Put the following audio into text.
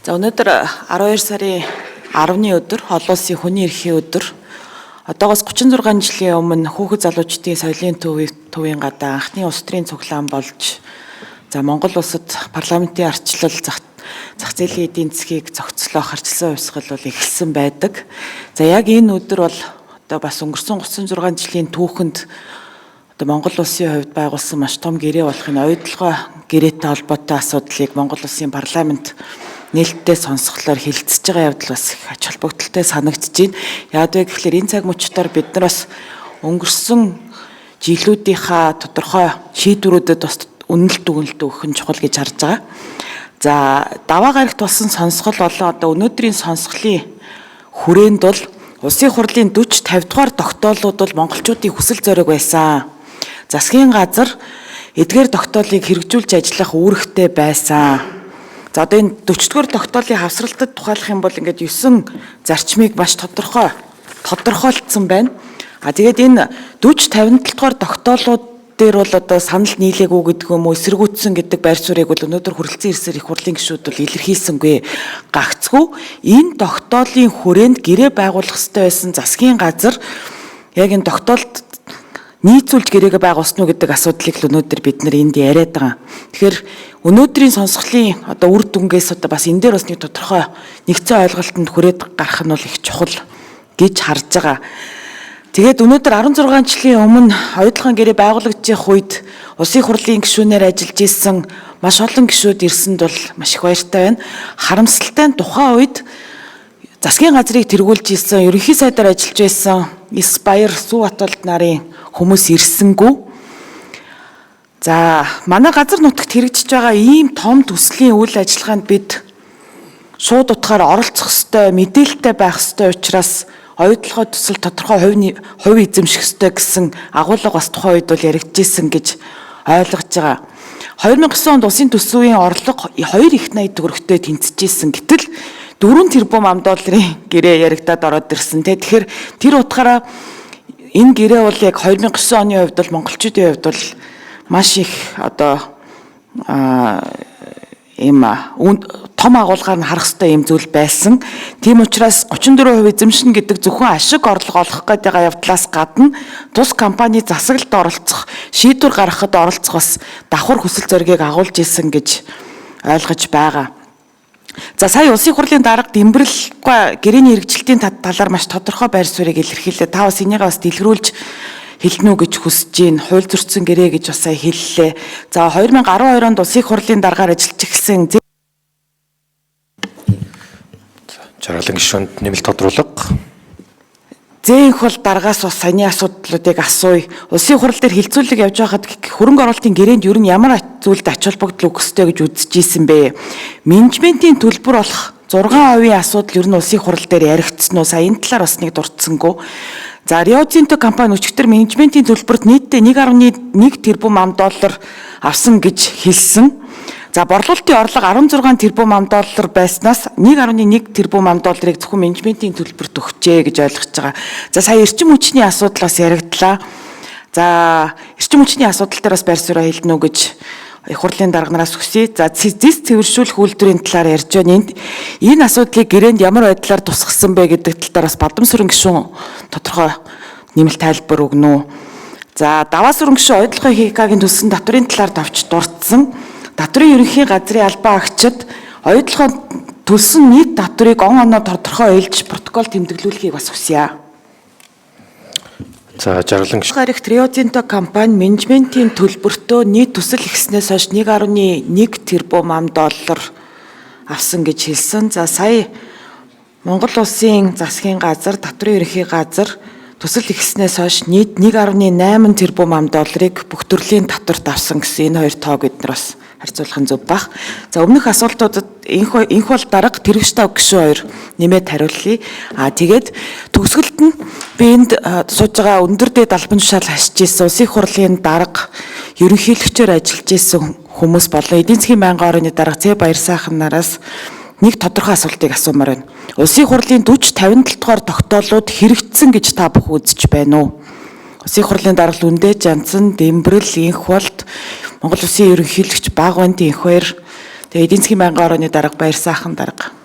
За, өнөөдөр 12 сарын 10-ны өдөр, олон улсын хүний эрхийн өдөр. Одоогоос 36 жилийн өмнө хүүхэд залуучдын соёлын төвийн гадаа анхны улс төрийн цуглаан болж, за, Монгол улсад парламентын арчлал, зах зээлийн эдийн засгийг зохицлох арчилсан хувьсгал бол эхэлсэн байдаг. За, яг энэ өдөр бол одоо бас өнгөрсөн 36 жилийн түүхэнд одоо Монгол улсын хувьд байгуулсан маш том гэрээ болох энэ оюутлогоо гэрээтэй холбоотой асуудлыг Монгол улсын парламент нээлттэй сонсголоор хэлэлцэж байгаа явдал бас их ач холбогдолтой санагдаж байна. Яагаад вэ гэхлээр энэ цаг мөчтөр бид нар бас өнгөрсөн жилүүдийнхаа тодорхой шийдвэрүүдэд бас үнэлт дүгнэлт өгөх нь чухал гэж харж байгаа. За, даваа гарагт болсон сонсгол болон одоо өнөөдрийн сонсголын хүрээнд бол Улсын хурлын 40 50 дугаар тогтоолууд бол монголчуудын хүсэл зориг байсан. Засгийн газар эдгээр тогтоолыг хэрэгжүүлж ажиллах үүрэгтэй байсан. За, одоо энэ 40 дугаар тогтоолын хавсралтад тухайлах юм бол ингээд 9 зарчмыг маш тодорхой тодорхойлцсон байна. А тэгээд энэ 40 57 дугаар тогтоолууд дээр бол одоо санал нийлээгүй гэдэг юм уу, эсэргүүцсэн гэдэг байр суурийг бол өнөөдөр хүрэлцэн ирсээр их хурлын гишүүд бол илэрхийлсэнгүй. Гагцгүй энэ тогтоолын хүрээнд гэрээ байгуулах ёстой байсан засгийн газар яг энэ тогтоолд нийцүүлж гэрээгээ байгуулсан уу гэдэг асуудлыг л өнөөдөр бид нар энд яриад байгаа. Тэгэхээр өнөөдрийн сонсголын одоо үр дүнгээс одоо бас энэ дээр бас нэг тодорхой нэгдсэн ойлголтод хүрээд гарах нь бол их чухал гэж харж байгаа. Тэгээд өнөөдөр 16 жилийн өмнө оюутлогын гэрээ байгуулагдчих үед Улсын хурлын гишүүнээр ажиллаж исэн маш олон гишүүд ирсэнд бол маш их баяртай байна. Харамсалтай нь тухайн үед засгийн газрыг тэргүүлж исэн, ерөнхий сайдаар ажиллаж байсан Эс Баяр, Сүү Батболд нарын хүмүүс ирсэнгүй. За, манай газар нутагт хэрэгжиж байгаа ийм том төслийн үйл ажиллагаанд бид шууд утгаар оролцох ёстой, мэдээлэлтэй байх ёстой учраас оюутлогоо төсөл тодорхой хувь эзэмших ёстой гэсэн агуулга бас тухайн үед бол яригдчихсэн гэж ойлгож байгаа. 2009 онд улсын төсвийн орлого 2 их 80 төгрөгтэй тэнцэжсэн. Гэтэл 4 тэрбум ам долларын гэрээ яригадаад ороод ирсэн. Тэгэхээр тэр утгаараа энэ гэрээ бол яг 2009 оны хувьд бол монголчуудын хувьд бол маш их одоо ийм том агуулгаар нь харах ёстой юм зүйл байсан. Тийм учраас 34% эзэмшнэ гэдэг зөвхөн ашиг орлого олох гээд байгаа явдлаас гадна тус компани засаглалд оролцох, шийдвэр гаргахад оролцох бас давхар хүсэл зоригийг агуулж исэн гэж ойлгож байгаа. За, сая Улсын хурлын дарга Дэмбэрэлгүй гэрээний хэрэгжилтийн талаар маш тодорхой байр суурийг илэрхийлээ. Та бас энийгээ бас дэлгэрүүлж хэлнэ үү гэж хүсэж байна. Хууль зөрчсөн гэрээ гэж бас сая хэллээ. За, 2012 онд Улсын хурлын даргаар ажиллаж эхэлсэн Жаргалан гишүүнд нэмэлт тодруулга. Зээнх бол даргаас бас саяны асуудлуудыг асууя. Улсын хурал дээр хилцүүлэг явж байхад хөрөнгө оруулалтын гэрээнд ер нь ямар зүйлд ач холбогдол өгөх ёстой гэж үзэж исэн бэ? Менежментийн төлбөр болох 6% асуудал ер нь улсын хурал дээр яригдсан уу? Сая энэ талаар бас нэг дурдсангүй. За, Рио Тинто компани өчигдөр менежментийн төлбөрт нийтдээ 1.1 тэрбум ам доллар авсан гэж хэлсэн. За, борлуулалтын орлого 16 тэрбум ам доллар байснаас 1.1 тэрбум ам долларыг зөвхөн менежментийн төлбөрт өгчээ гэж ойлгож байгаа. За, сая эрчим хүчний асуудал бас яригдлаа. За, эрчим хүчний асуудал дээр бас байр сууриа хэлнэ үү гэж их хурлын дарга нараас хүсье. За, зэс цэвэршүүлэх үйлдвэрийн талаар ярьж байна. Энд энэ асуудлыг гэрээнд ямар байдлаар тусгасан бэ гэдэг тал дээр бас Бадамсүрэн гишүүн тодорхой нэмэлт тайлбар өгнө үү. За, Даваасүрэн гишүүн оюутлогын ХК-гийн төлсөн татврын талаар давч дурдсан. Татврын ерөнхий газрын албан агчид оюутлогоо төлсөн нийт татврыг он оноо тодорхой илж протокол тэмдэглүүлэхийг бас хүсье. За, жаргалан гишүүн. Гарагт Рио Тинто компани менежментийн төлбөртөө нийт төсөл ихснээс хойш 1.1 тэрбум ам доллар авсан гэж хэлсэн. За, сая Монгол улсын засгийн газар, татврын ерөнхий газар төсөл ихснээс хойш нийт 1.8 тэрбум ам долларыг бүх төрлийн татварт авсан гэсэн энэ хоёр тоог бид нар бас харьцуулах нь зөв бах. За, өмнөх асуултуудад инх бол дарга, тэрэгш тав гишүүн хоёр нэмээд хариулъя. А тэгээд төгсгөлд нь би энд сууж байгаа өндөр дээд албан тушаал хашиж исэн Улсын хурлын дарга, ерөнхийлөгчөөр ажиллаж исэн хүмүүс болон эдийн засгийн байнгын орны дарга Цэ Баярсайхан нараас нэг тодорхой асуултыг асуумаар байна. Улсын хурлын 40 57 дугаар тогтоолууд хэрэгжсэн гэж та бүхэн үзэж байна уу? Улсын хурлын дарга Лүндэ Жанцан, Дэмбэрэл, Инх болд Монгол Улсын ерөнхийлөгч Багванд Инх хоёр, тэгээ эдийн засгийн байнгын орны дарга Баярсайхан дарга.